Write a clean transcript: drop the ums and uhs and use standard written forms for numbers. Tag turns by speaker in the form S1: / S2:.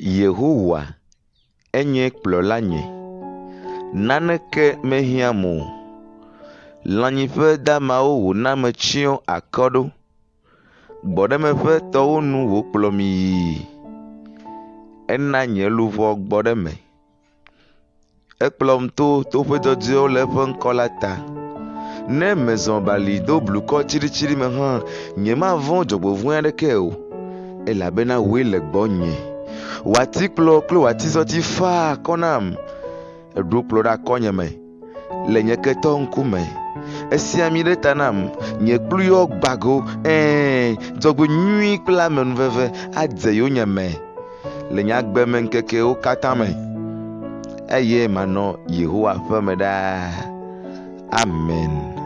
S1: Yehowa enye kplɔlanye, naneke mehiãm o. Lãnyiƒe damawo wòna metsyɔ akɔ ɖo. Gbɔɖemeƒe tɔwo nu wòkplɔm yii. Ena nye luʋɔ gbɔ ɖe eme. Ekplɔm to toƒe dzɔdzɔewo le eƒe ŋkɔ la ta. Ne mezɔ bali do blukɔ tsiɖitsiɖi me hã, nyemavɔ̃ dzɔgbevɔ̃e aɖeke o, elabena wòe le gbɔnye. Wò atikplɔ kple wò atizɔti faa akɔ nam. Èɖo kplɔ ɖe akɔnye me le nye ketɔ ŋkume. Èsi ami ɖe ta nam, nye kplu yɔ gba go. Ɛ̃, dzɔgbenyui kple amenuveve adze yonyeme le nye agbemeŋkekewo katã me, eye manɔ Yehowa ƒe me ɖaa. Amen.